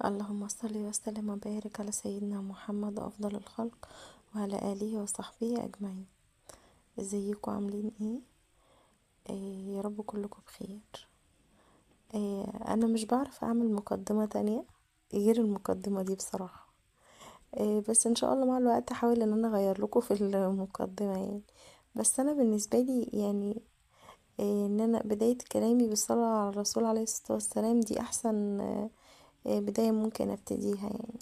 اللهم صل وسلم وبارك على سيدنا محمد افضل الخلق وعلى اله وصحبه اجمعين. ازيكم عاملين ايه؟ يا رب كلكم بخير. انا مش بعرف اعمل مقدمة تانية غير المقدمة دي بصراحة، بس ان شاء الله مع الوقت احاول ان انا اغير لكم في المقدمة يعني. بس انا بالنسبة لي يعني ان انا بداية كلامي بالصلاة على الرسول عليه الصلاة والسلام دي احسن بداية ممكن ابتديها يعني.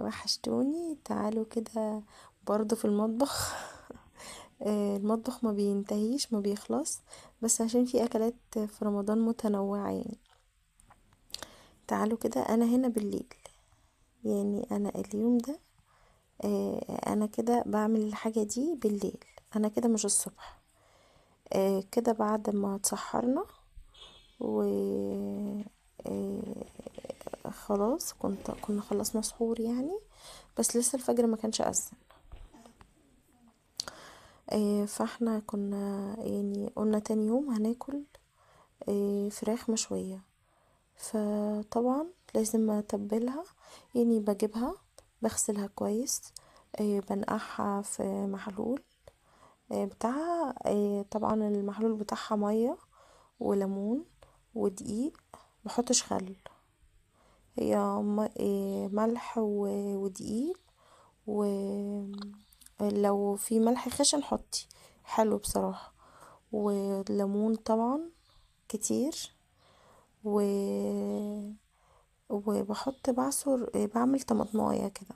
وحشتوني، تعالوا كده برضو في المطبخ. المطبخ ما بينتهيش ما بيخلص، بس عشان في اكلات في رمضان متنوعة يعني. تعالوا كده، انا هنا بالليل يعني، انا اليوم ده انا كده بعمل الحاجة دي بالليل، انا كده مش الصبح. كده بعد ما اتسحرنا و خلاص كنا خلصنا سحور يعني، بس لسه الفجر ما كانش أذن. فاحنا كنا يعني قلنا تاني يوم هناكل فراخ مشوية، فطبعا لازم اتبلها يعني، بجيبها بغسلها كويس، بنقعها في محلول بتاعها. طبعا المحلول بتاعها مية وليمون ودقيق، مبحطش خل، هي ملح ودقيق، ولو في ملح خشن حطي، حلو بصراحة، وليمون طبعا كتير، وبحط بعصر، بعمل طماطمايه كده.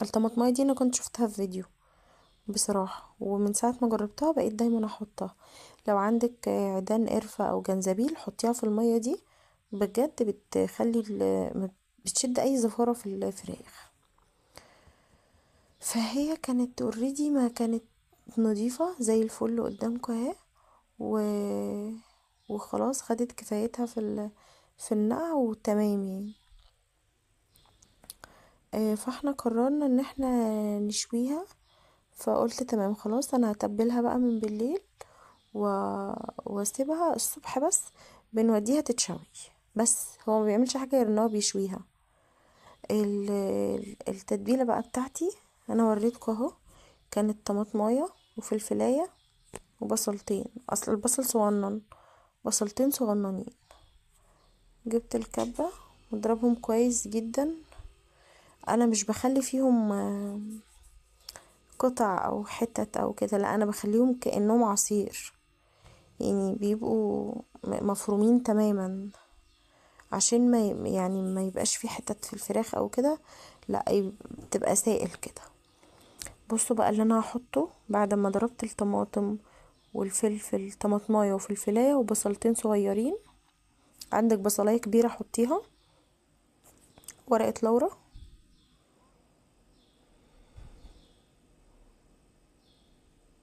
الطماطمايه دي انا كنت شفتها في فيديو بصراحة، ومن ساعة ما جربتها بقيت دايما احطها. لو عندك عيدان قرفة او جنزبيل حطيها في المية دي، بجد بتخلي بتشد اي زفارة في الفراخ. فهي كانت already ما كانت نظيفة زي الفل قدامكم اهي، وخلاص خدت كفايتها في النقع وتمام يعني. فاحنا قررنا ان احنا نشويها، فقلت تمام خلاص انا هتبلها بقى من بالليل واسيبها الصبح، بس بنوديها تتشوي، بس هو ما بيعملش حاجة غير ان هو بيشويها. التتبيلة بقى بتاعتي انا وريتكم اهو، كانت طماطمايه وفلفلايه وبصلتين، اصل البصل صغنن، بصلتين صغننين. جبت الكبة واضربهم كويس جدا، انا مش بخلي فيهم قطع او حتت او كده، لا انا بخليهم كأنهم عصير يعني، بيبقوا مفرومين تماما، عشان ما يبقاش في حتت في الفراخ او كده، لا بتبقى سائل كده. بصوا بقى اللي انا هحطه بعد ما ضربت الطماطم والفلفل، طماطمايه وفلفلايه وبصلتين صغيرين، عندك بصلايه كبيره حطيها، ورقه لورا،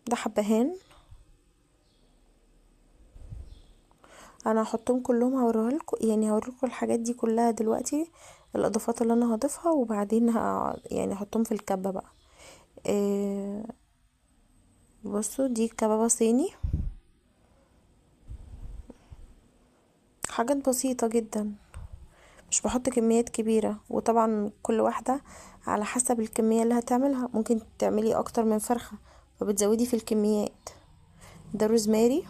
ده حبهان، انا هحطهم كلهم، هوريها لكم يعني، هوريكم الحاجات دي كلها دلوقتي، الاضافات اللي انا هضيفها، وبعدين هحطهم في الكبه بقى. بصوا دي كبابه صيني، حاجات بسيطه جدا، مش بحط كميات كبيره، وطبعا كل واحده على حسب الكميه اللي هتعملها، ممكن تعملي اكتر من فرخه فبتزودي في الكميات. ده روزماري،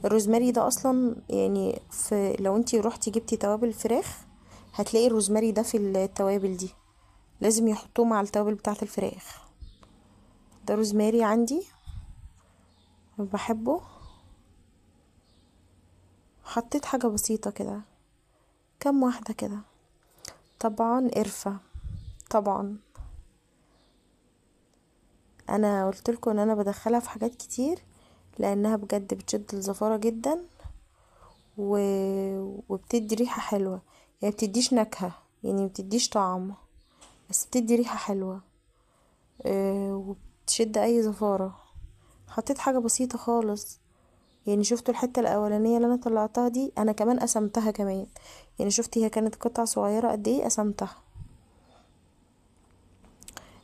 الروزماري ده اصلا يعني لو انتي روحتي جبتي توابل فراخ هتلاقي الروزماري ده في التوابل دي، لازم يحطوه مع التوابل بتاعه الفراخ. ده روزماري عندي بحبه، حطيت حاجه بسيطه كده، كام واحده كده. طبعا قرفه، طبعا انا قلت لكم ان انا بدخلها في حاجات كتير لانها بجد بتشد الزفاره جدا وبتدي ريحه حلوه، يعني بتديش نكهه، يعني بتديش طعم، بس بتدي ريحه حلوه، وبتشد اي زفاره. حطيت حاجه بسيطه خالص يعني، شفتوا الحته الاولانيه اللي انا طلعتها دي انا كمان قسمتها كمان يعني، شفتي هي كانت قطع صغيره قد ايه، قسمتها.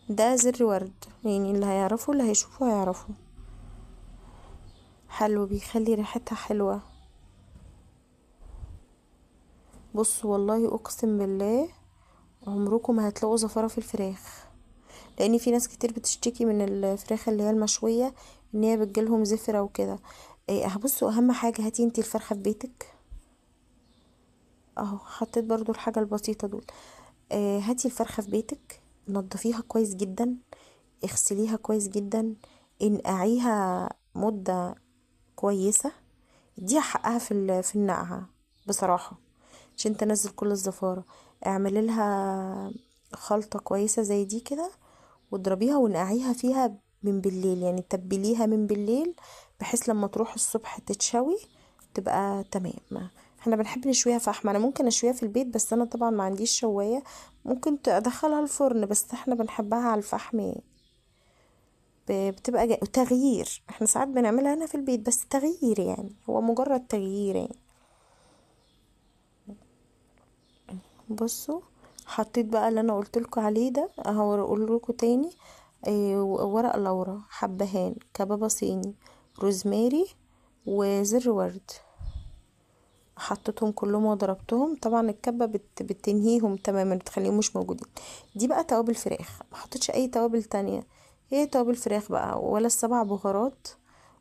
ده زر ورد يعني، اللي هيعرفه اللي هيشوفه هيعرفه، حلو بيخلي ريحتها حلوة. بصوا والله اقسم بالله عمركم ما هتلاقوا زفاره في الفراخ، لان في ناس كتير بتشتكي من الفراخ اللي هي المشويه ان هي بتجيلهم زفره وكده. بصوا اهم حاجة هاتي انتي الفرخه في بيتك اهو، حطيت برضو الحاجة البسيطة دول. هاتي الفرخه في بيتك، نضفيها كويس جدا، اغسليها كويس جدا، انقعيها مده كويسة، اديها حقها في النقعه بصراحة عشان تنزل كل الزفاره. اعملي لها خلطه كويسة زي دي كده واضربيها ونقعيها فيها من بالليل، يعني تبليها من بالليل بحيث لما تروح الصبح تتشوي تبقى تمام. احنا بنحب نشويها فحم، انا ممكن اشويها في البيت بس انا طبعا ما عنديش شوايه، ممكن ادخلها الفرن، بس احنا بنحبها على الفحم يعني. بتبقى تغيير، احنا ساعات بنعملها هنا في البيت بس تغيير يعني، هو مجرد تغيير يعني. بصوا حطيت بقى اللي انا قلت لكم عليه ده اهو، اقول لكم تاني. ورق لورا، حبهان، كبابه صيني، روزماري، وزر ورد، حطيتهم كلهم وضربتهم. طبعا الكبه بتنهيهم تماما، بتخليهم مش موجودين. دي بقى توابل فراخ، ما حطيتش اي توابل تانية، هي توابل فراخ بقى، ولا السبع بهارات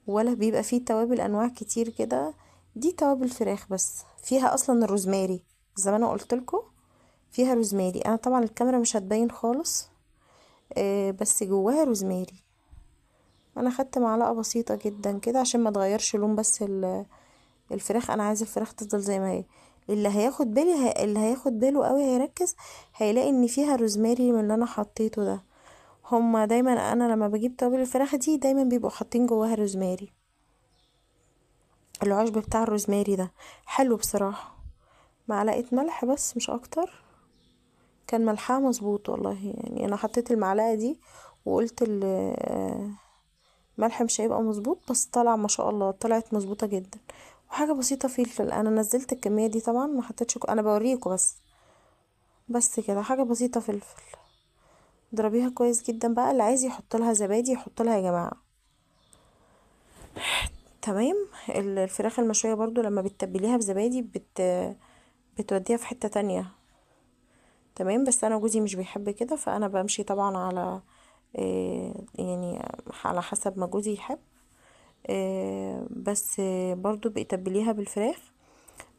ولا بيبقى فيه توابل انواع كتير كده، دي توابل فراخ بس فيها اصلا الروزماري زي ما انا قلت لكم، فيها روزماري. انا طبعا الكاميرا مش هتبين خالص، بس جواها روزماري. انا خدت معلقه بسيطة جدا كده عشان ما تغيرش لون بس الفراخ، انا عايزه الفراخ تفضل زي ما هي. اللي هياخد بالي اللي هياخد باله قوي هيركز، هيلاقي ان فيها روزماري من اللي انا حطيته ده. هما دايما انا لما بجيب توابل الفراخ دي دايما بيبقوا حاطين جواها روزماري، العشب بتاع الروزماري ده حلو بصراحة. معلقه ملح بس مش اكتر، كان ملحها مظبوط والله يعني، انا حطيت المعلقة دي وقلت الملح مش هيبقى مظبوط، بس طلع ما شاء الله طلعت مظبوطة جدا. وحاجه بسيطة فلفل، انا نزلت الكمية دي طبعا ما حطيتش، انا بوريكم بس كده، حاجة بسيطة فلفل. اضربيها كويس جدا بقى، اللي عايز يحط لها زبادي يحط لها يا جماعة. تمام. الفراخ المشويه برضو لما بتتبليها بزبادي بتوديها في حتة تانية. تمام. بس انا جوزي مش بيحب كده، فانا بمشي طبعا على يعني على حسب ما جوزي يحب. بس برضو بيتبليها بالفراخ.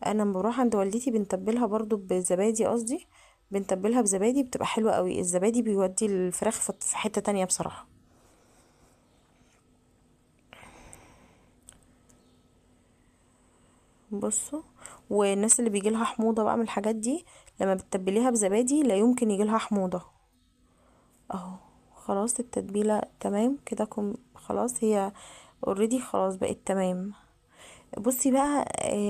انا لما بروح عند والدتي بنتبلها برضو بزبادي، قصدي بنتبلها بزبادي، بتبقى حلوة قوي. الزبادي بيودي الفراخ في حتة تانية بصراحة. بصوا، والناس اللي بيجي لها حموضه بقى من الحاجات دي لما بتتبليها بزبادي لا يمكن يجي لها حموضه. اهو خلاص التتبيله تمام كده، خلاص هي اوريدي خلاص بقت تمام. بصي بقى،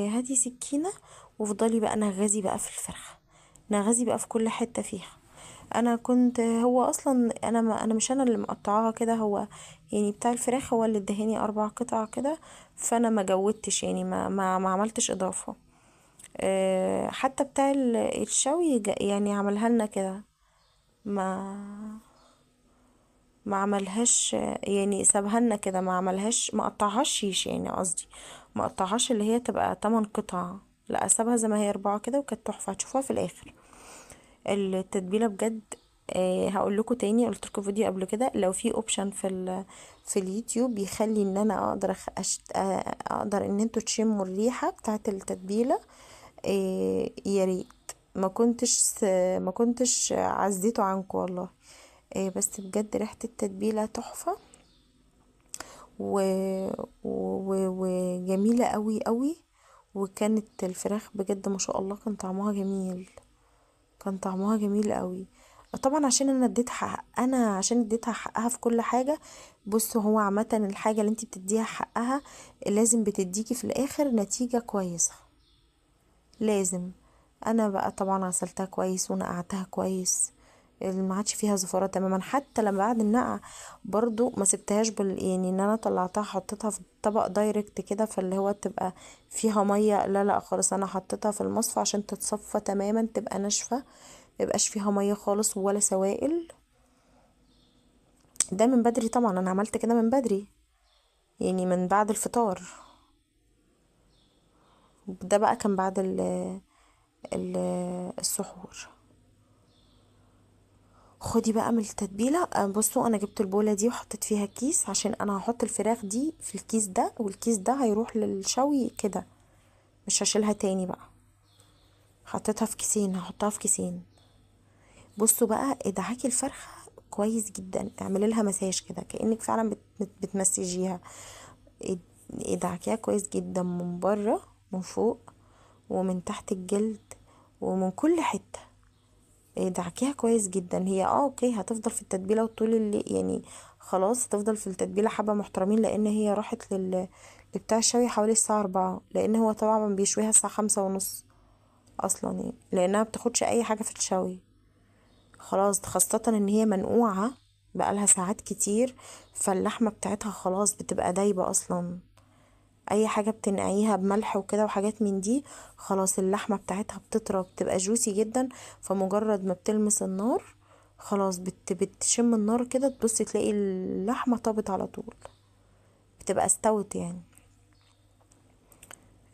هاتي سكينة وافضلي بقى نغزي بقى في الفرخه، نغزي بقى في كل حتة فيها. انا كنت هو اصلا انا ما انا مش انا اللي مقطعاها كده، هو يعني بتاع الفراخ هو اللي ادهاني 4 قطع كده، فانا ما جودتش يعني ما عملتش اضافه. حتى بتاع الشوي يعني عملها لنا كده، ما عملهاش يعني، سابها لنا كده، ما عملهاش، ما قطعهاش شيش يعني، قصدي ما قطعهاش اللي هي تبقى 8 قطع، لا سابها زي ما هي 4 كده، وكانت تحفة. هتشوفوها في الاخر التتبيله بجد. هقول لكم تاني، قلت لكم فيديو قبل كده، لو في option في اليوتيوب بيخلي ان انا اقدر اقدر ان انتوا تشموا الريحة بتاعه التتبيله، يا ريت. ما كنتش عزيته عنكم والله. بس بجد ريحه التتبيله تحفة وجميلة قوي قوي. وكانت الفراخ بجد ما شاء الله كان طعمها جميل، كان طعمها جميل قوي. طبعا عشان انا اديتها حق، انا عشان اديتها حقها في كل حاجة. بصوا هو عامة الحاجة اللي انتي بتديها حقها لازم بتديكي في الاخر نتيجة كويسة، لازم. انا بقى طبعا غسلتها كويس ونقعتها كويس، ما عادش فيها زفاره تماما. حتى لما بعد النقع برضو ما سبتهاش يعني ان انا طلعتها حطيتها في طبق دايركت كده فاللي هو تبقى فيها مية، لا لا خالص، انا حطيتها في المصفى عشان تتصفى تماما، تبقى ناشفة، ما يبقاش فيها مية خالص ولا سوائل. ده من بدري طبعا، انا عملت كده من بدري يعني من بعد الفطار. ده بقى كان بعد السحور. خدي بقى من التتبيله. بصوا انا جبت البوله دي وحطيت فيها كيس عشان انا هحط الفراخ دي في الكيس ده، والكيس ده هيروح للشوي كده، مش هشيلها تاني بقى. حطيتها في كيسين، هحطها في كيسين. بصوا بقى ادعكي الفرخه كويس جدا، اعملي لها مساج كده كانك فعلا بتمسجيها. ادعكيها كويس جدا من بره، من فوق ومن تحت الجلد ومن كل حتة، ادعكيها كويس جدا. هي okay هتفضل في التتبيله وطول اللي يعني خلاص هتفضل في التتبيله حبه محترمين، لان هي راحت لبتاع الشوي حوالي الساعة 4، لان هو طبعا بيشويها الساعة 5:30 اصلا يعني، لانها بتاخدش اي حاجة في الشوي خلاص، خاصة ان هي منقوعه بقالها ساعات كتير، فاللحمه بتاعتها خلاص بتبقى دايبه اصلا. اي حاجة بتنقعيها بملح وكده وحاجات من دي خلاص اللحمة بتاعتها بتطرى، بتبقى جوسي جدا. فمجرد ما بتلمس النار خلاص بتشم النار كده، تبصي تلاقي اللحمة طابت على طول، بتبقى استوت يعني.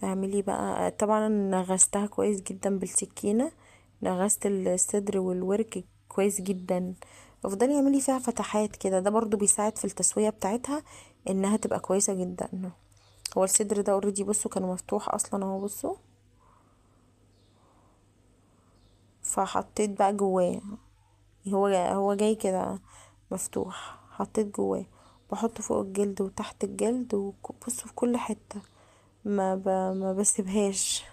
اعملي بقى طبعا نغزتها كويس جدا بالسكينة، نغزت الصدر والورك كويس جدا. افضلي اعملي فيها فتحات كده، ده برضو بيساعد في التسوية بتاعتها انها تبقى كويسة جدا. هو الصدر ده already بصوا كان مفتوح اصلا اهو، بصوا فحطيت بقى جواه، هو جاي كده مفتوح، حطيت جواه، بحطه فوق الجلد وتحت الجلد، وبصوا في كل حتة، ما بسيبهاش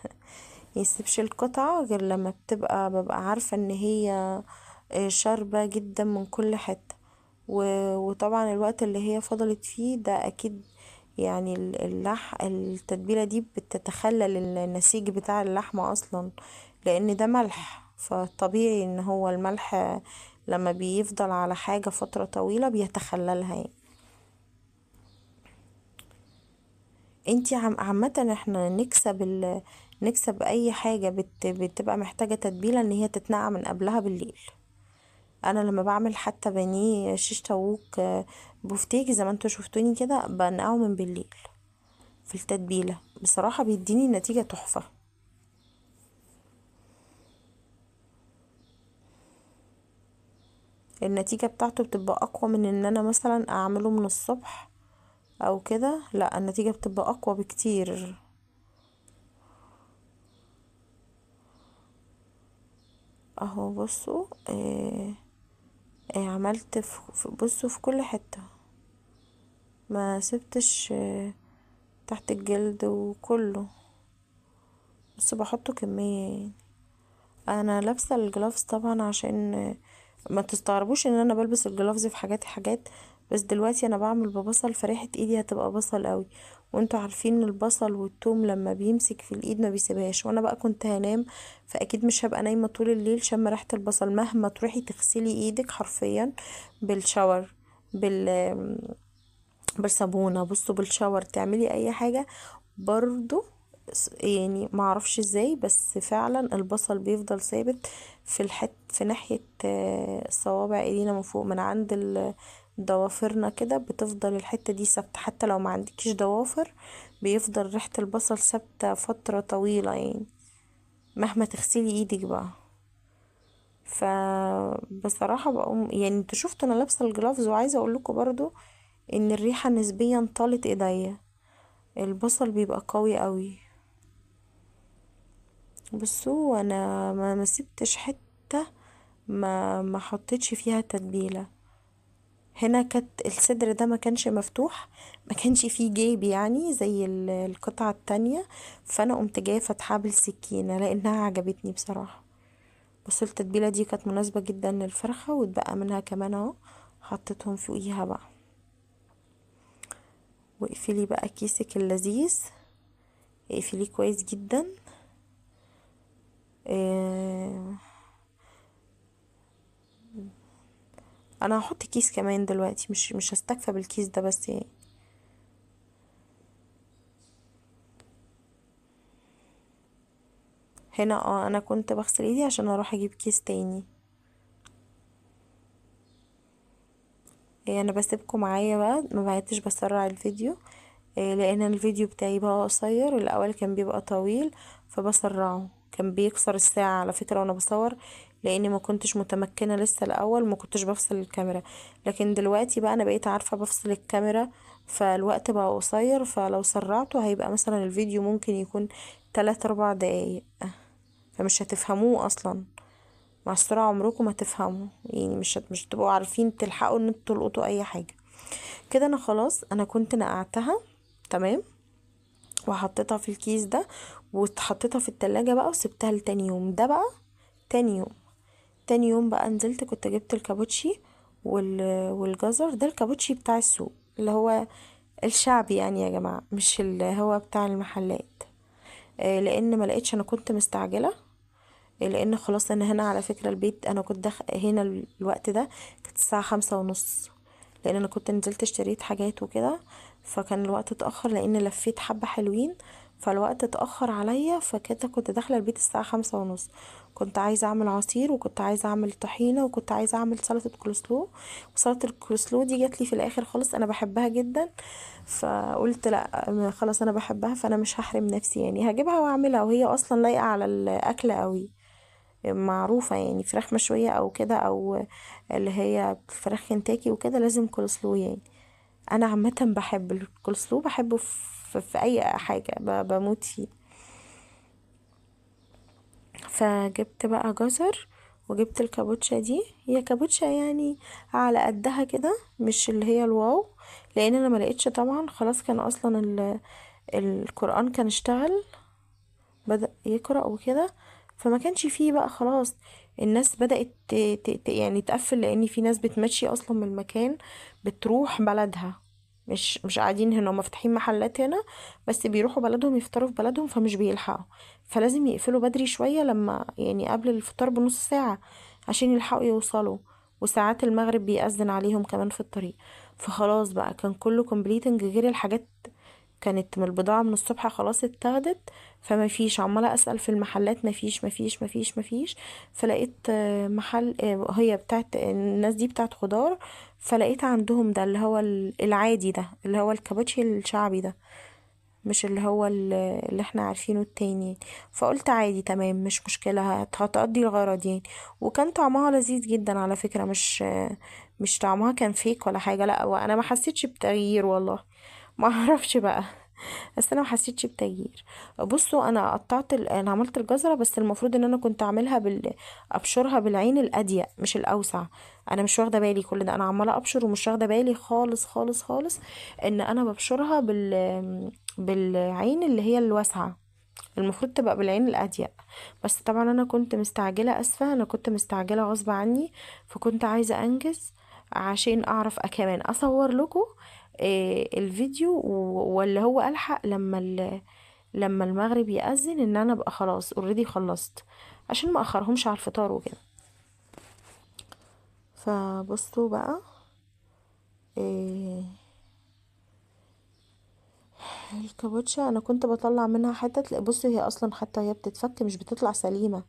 يسيبش القطعة غير لما ببقى عارفة ان هي شاربة جدا من كل حتة. وطبعا الوقت اللي هي فضلت فيه ده اكيد يعني التتبيلة دي بتتخلل النسيج بتاع اللحمة اصلا، لان ده ملح، فطبيعي ان هو الملح لما بيفضل على حاجة فترة طويلة بيتخللها يعني. انتي عامة احنا نكسب اي حاجة بتبقى محتاجة تتبيلة ان هي تتنقع من قبلها بالليل. انا لما بعمل حتى بانيه شيش طاووق بفتيك زي ما انتوا شفتوني كده بنقعه من بالليل في التتبيلة، بصراحة بيديني نتيجة تحفة. النتيجة بتاعته بتبقى اقوى من ان انا مثلا اعمله من الصبح او كده، لا النتيجة بتبقى اقوى بكتير. اهو بصوا، عملت بصوا في كل حتة، ما سبتش، تحت الجلد وكله، بس بحطه كمية يعني. انا لابسة الجلافز طبعا عشان ما تستغربوش ان انا بلبس الجلافز في حاجات، بس دلوقتي انا بعمل ببصل فريحة ايدي هتبقى بصل قوي، وانتوا عارفين البصل والثوم لما بيمسك في الايد ما بيسيبهاش، وانا بقى كنت هنام فاكيد مش هبقى نايمة طول الليل شم ريحة البصل. مهما تروحي تغسلي ايدك حرفيا بالشاور، بالصابونة، بصوا بالشاور تعملي اي حاجة برضو ما اعرفش ازاي، بس فعلا البصل بيفضل ثابت في ناحية، صوابع ايدينا من فوق، من عند ضوافرنا كده بتفضل الحتة دي ثابتة، حتى لو ما عندكيش ضوافر بيفضل ريحة البصل ثابتة فترة طويلة مهما تغسلي ايدك بقى. فبصراحة بقوم انتوا شفتوا انا لابسة الجلافز، وعايزة اقول لكم برضو ان الريحة نسبيا طالت ايديا، البصل بيبقى قوي قوي. بصوا انا ما سبتش حتة ما حطيتش فيها تتبيلة. هنا كانت الصدر ده ما كانش مفتوح، ما كانش فيه جيب زي القطعة التانية، فانا قمت جاية فاتحاه بالسكينة لانها عجبتني بصراحة. بصوا التتبيلة دي كانت مناسبة جدا للفرخة، واتبقى منها كمان اهو، حطيتهم فوقيها بقى. واقفلي بقى كيسك اللذيذ، اقفليه كويس جدا. انا هحط كيس كمان دلوقتي، مش هستكفى بالكيس ده بس هنا انا كنت بغسل ايدي عشان اروح اجيب كيس تاني. انا بسيبكم معايا بقى، ما بعدتش بسرع الفيديو، لان الفيديو بتاعي بقى قصير، الاول كان بيبقى طويل فبسرعه. كان بيكسر الساعة على فكرة وانا بصور، لاني ما كنتش متمكنة لسه الاول، ما كنتش بفصل الكاميرا، لكن دلوقتي بقى انا بقيت عارفة بفصل الكاميرا، فالوقت بقى قصير، فلو سرعته هيبقى مثلا الفيديو ممكن يكون 3-4 دقايق، فمش هتفهموه اصلا مع السرعة، عمركم ما تفهموا يعني، مش تبقوا عارفين تلحقوا ان انتوا تلقطوا اي حاجة كده. انا خلاص انا كنت نقعتها تمام، وحطيتها في الكيس ده، وحطيتها في التلاجة بقى، وسبتها لتاني يوم. ده بقى تاني يوم، تاني يوم بقى نزلت كنت جبت الكابوتشي والجزر. ده الكابوتشي بتاع السوق اللي هو الشعبي يعني يا جماعة، مش اللي هو بتاع المحلات، لان ما لقيتش، انا كنت مستعجلة، لان خلاص انا هنا على فكرة البيت، انا كنت هنا الوقت ده كانت الساعة 5:30، لان انا كنت نزلت اشتريت حاجات وكده، فكان الوقت اتأخر لان لفيت حبة حلوين، فالوقت اتأخر عليا، فكده كنت داخلة البيت الساعة 5:30. كنت عايزة اعمل عصير، وكنت عايزة اعمل طحينة، وكنت عايزة اعمل سلطة كولسلو، وسلطة الكولسلو دي جات لي في الاخر خالص، انا بحبها جدا، فقلت لا خلاص انا بحبها، فانا مش هحرم نفسي يعني، هجيبها واعملها، وهي اصلا لايقة على الاكل قوي، معروفة يعني، فراخ مشوية او كده، او اللي هي فراخ كنتاكي وكده لازم كولسلو يعني. انا عامة بحب الكولسلو، بحبه في اي حاجة، بموت فيه. فجبت بقى جزر، وجبت الكابوتشا دي، هي كابوتشا يعني على قدها كده، مش اللي هي الواو، لان انا ما لقيتش طبعا، خلاص كان اصلا القرآن كان اشتغل، بدأ يقرأ وكده، فما كانش فيه بقى خلاص، الناس بدأت تقفل، لان في ناس بتمشي اصلا من المكان، بتروح بلدها، مش قاعدين هنا، هم فاتحين محلات هنا بس بيروحوا بلدهم يفطروا في بلدهم، فمش بيلحقوا، فلازم يقفلوا بدري شوية، لما يعني قبل الفطار بنص ساعة عشان يلحقوا يوصلوا، وساعات المغرب بيأذن عليهم كمان في الطريق. فخلاص بقى كان كله completing، غير الحاجات كانت من البضاعة من الصبح خلاص اتاخدت، فما فيش، عمالة أسأل في المحلات ما فيش ما فيش ما فيش ما فيش، فلقيت، محل، هي بتاعت الناس دي بتاعت خضار، فلقيت عندهم ده اللي هو العادي ده، اللي هو الكابوتشي الشعبي ده، مش اللي هو اللي احنا عارفينه التاني، فقلت عادي تمام مش مشكلة، هتقضي الغرض يعني. وكان طعمها لذيذ جدا على فكرة، مش طعمها كان فيك ولا حاجة، لا وانا ما حسيتش بتغيير والله، ما اعرفش بقى، بس انا ما حسيتش بتغيير. بصوا انا قطعت انا عملت الجزرة، بس المفروض ان انا كنت اعملها ابشرها بالعين الاضيق مش الاوسع، انا مش واخده بالي كل ده، انا عماله ابشر ومش واخده بالي خالص خالص خالص ان انا ببشرها بالعين اللي هي الواسعه، المفروض تبقى بالعين الاضيق، بس طبعا انا كنت مستعجله، اسفه انا كنت مستعجله غصب عني، فكنت عايزه انجز عشان اعرف كمان اصور لكم، الفيديو، واللي هو الحق لما المغرب يأذن ان انا ابقى خلاص اوريدي خلصت، عشان ما اخرهمش على الفطار وكده. فبصوا بقى، الكابوتشا انا كنت بطلع منها حتت، لا، بصوا هي اصلا حتى هي بتتفك مش بتطلع سليمة،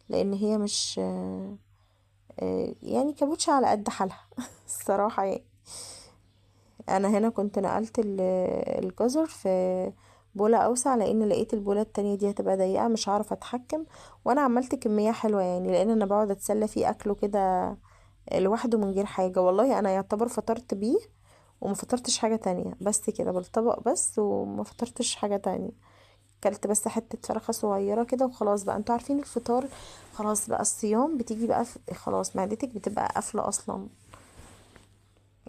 لان هي مش، يعني كابوتشا على قد حالها الصراحة يعني. انا هنا كنت نقلت الجزر في بولة اوسع، لان لقيت البولة التانية دي هتبقى ضيقة مش هعرف اتحكم، وانا عملت كمية حلوة يعني، لان انا بقعد اتسلى فيه اكله كده لوحده من غير حاجة، والله انا يعتبر فطرت بيه وما فطرتش حاجة تانية، بس كده بالطبق بس، وما فطرتش حاجة تانية، كلت بس حتة فرخة صغيرة كده وخلاص بقى. انتوا عارفين الفطار خلاص بقى، الصيام بتيجي بقى خلاص معدتك بتبقى قافلة اصلا،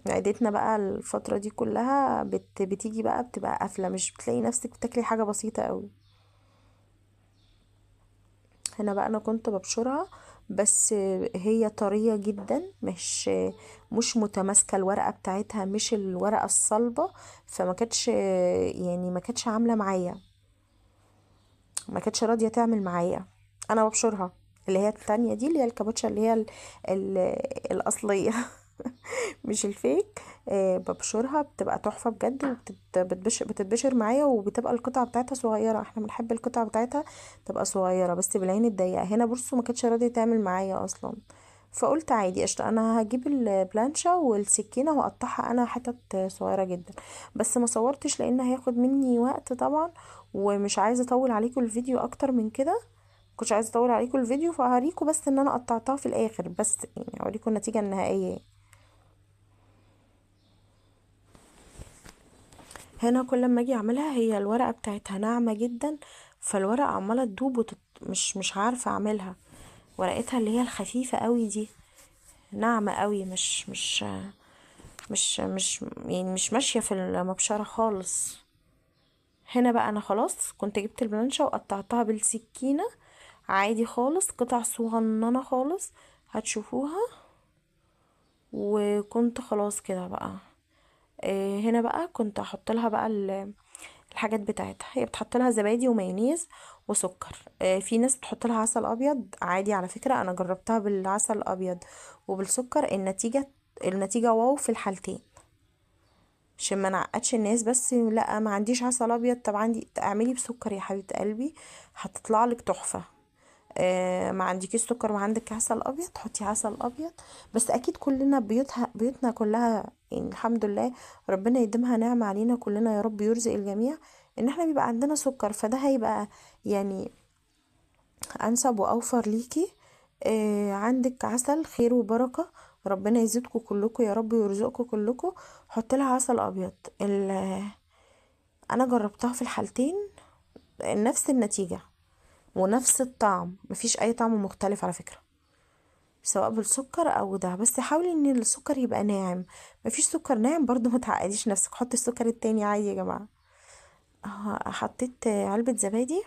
معدتنا بقى الفترة دي كلها بتيجي بقى بتبقى قافلة، مش بتلاقي نفسك بتاكلي حاجة بسيطة قوي. هنا بقى انا كنت ببشرها، بس هي طرية جدا، مش متماسكة، الورقة بتاعتها مش الورقة الصلبة، فما كانتش يعني ما كانتش عاملة معايا، ما كانتش راضية تعمل معايا. انا ببشرها اللي هي التانية دي، اللي هي الكابوتشا اللي هي الأصلية مش الفيك، ببشرها بتبقى تحفة بجد، بتتبشر معايا، وبتبقى القطعة بتاعتها صغيرة، احنا بنحب القطعة بتاعتها تبقى صغيرة بس بالعين الضيقة. هنا بصوا ما كانتش راضية تعمل معايا أصلا، فقلت عادي قشطة، انا هجيب البلانشا والسكينة واقطعها انا حتت صغيرة جدا، بس ما صورتش لان هياخد مني وقت طبعا، ومش عايزة اطول عليكم الفيديو اكتر من كده. كنتش عايزه اطول عليكم الفيديو، فهوريكم بس ان انا قطعتها في الاخر، بس يعني هوريكم النتيجة النهائية. هنا كل ما اجي اعملها هي الورقة بتاعتها ناعمة جدا، فالورقه عماله تدوب مش عارفه اعملها. ورقتها اللي هي الخفيفة قوي دي ناعمة قوي، مش مش مش مش يعني مش ماشية في المبشره خالص. هنا بقى انا خلاص كنت جبت البلانشا وقطعتها بالسكينة عادي خالص، قطع صغننه خالص هتشوفوها. وكنت خلاص كده بقى. هنا بقى كنت هحط لها بقى الحاجات بتاعتها. هي بتحط لها زبادي ومايونيز وسكر. في ناس بتحط لها عسل ابيض عادي، على فكرة انا جربتها بالعسل الابيض وبالسكر، النتيجة واو في الحالتين، عشان ما نعقدش الناس. بس لا ما عنديش عسل ابيض، طب عندي، اعملي بسكر يا حبيبه قلبي هتطلع لك تحفة. ما عندكيش سكر وعندك عسل ابيض حطي عسل ابيض. بس اكيد كلنا بيوتنا كلها يعني الحمد لله ربنا يديمها نعمه علينا كلنا يا رب، يرزق الجميع ان احنا بيبقى عندنا سكر، فده هيبقى يعني انسب واوفر ليكي. عندك عسل خير وبركة، ربنا يزيدكم كلكم يا رب ويرزقكم كلكم. حط لها عسل ابيض. انا جربتها في الحالتين نفس النتيجة ونفس الطعم، مفيش اي طعم مختلف على فكرة، سواء بالسكر او ده. بس حاولي ان السكر يبقى ناعم، مفيش سكر ناعم برضو ما تعقديش نفسك، حطي السكر التاني عادي يا جماعة. حطيت علبة زبادي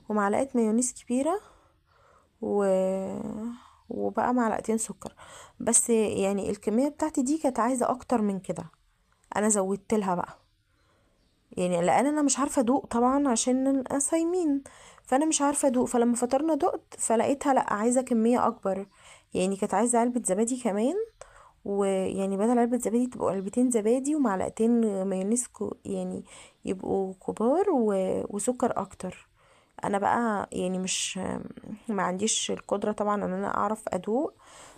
ومعلقة مايونيز كبيرة وبقى معلقتين سكر بس. يعني الكمية بتاعتي دي كانت عايزة اكتر من كده، انا زودت لها بقى يعني، لان انا مش عارفة ادوق طبعا عشان صايمين، فانا مش عارفة ادوق. فلما فطرنا دقت فلقيتها لا عايزة كمية اكبر، يعني كانت عايزة علبة زبادي كمان، ويعني بدل علبة زبادي تبقوا علبتين زبادي ومعلقتين مايونيز يعني يبقوا كبار وسكر اكتر. انا بقى يعني مش ما عنديش القدرة طبعا ان انا اعرف ادوق،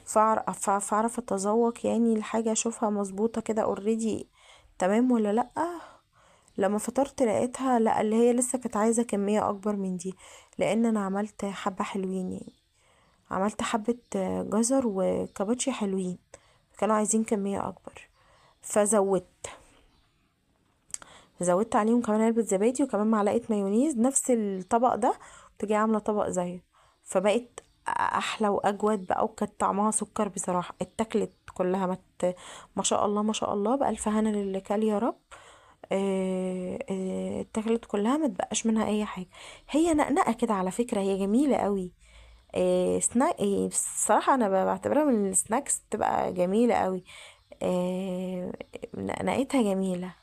فاعرف اتذوق يعني الحاجة، اشوفها مظبوطة كده already تمام ولا لا. لما فطرت لقيتها لا، اللي هي لسه كانت عايزة كمية اكبر من دي، لان انا عملت حبة حلوين، يعني عملت حبة جزر وكابوتشي حلوين، كانوا عايزين كمية اكبر، فزودت عليهم كمان علبة زبادي وكمان معلقة مايونيز نفس الطبق ده، تجي عاملة طبق زيه، فبقت احلى واجود بقى، وكانت طعمها سكر بصراحة، اتاكلت كلها ما شاء الله ما شاء الله، بألف هنا للي كل يا رب. اتاكلت كلها ما تبقاش منها اي حاجة. هي نقنقة كده على فكرة، هي جميلة قوي. سناك بصراحة انا بعتبرها من ال snacks، بتبقى جميلة قوي. نقنقتها جميلة.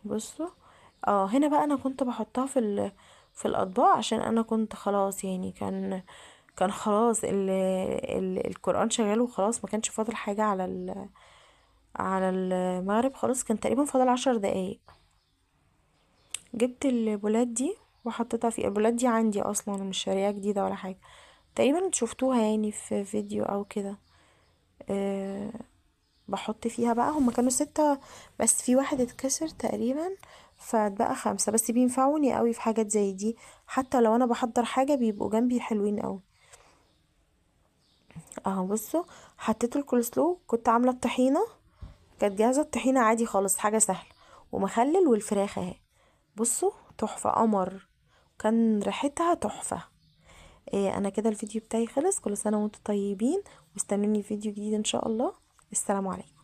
بصوا هنا بقى انا كنت بحطها في الاطباق، عشان انا كنت خلاص يعني كان خلاص القرآن شغال وخلاص، ما كانش فاضل حاجة على المغرب خلاص، كان تقريبا فاضل 10 دقايق. جبت البولات دي وحطيتها في البولات دي، عندي اصلا مش شاريها جديدة ولا حاجة، تقريبا شفتوها يعني في فيديو او كده. بحط فيها بقى، هما كانوا 6 بس في واحد اتكسر تقريبا، فاتبقى 5 بس، بينفعوني قوي في حاجات زي دي، حتى لو انا بحضر حاجة بيبقوا جنبي حلوين قوي. اهو بصوا حطيت الكولسلو، كنت عاملة الطحينة، كانت جاهزة الطحينة عادي خالص، حاجة سهلة، ومخلل والفراخ اهي. بصوا تحفة قمر، كان ريحتها تحفة. انا كده الفيديو بتاعي خلص. كل سنة وانتم طيبين، واستنوني في فيديو جديد ان شاء الله. السلام عليكم.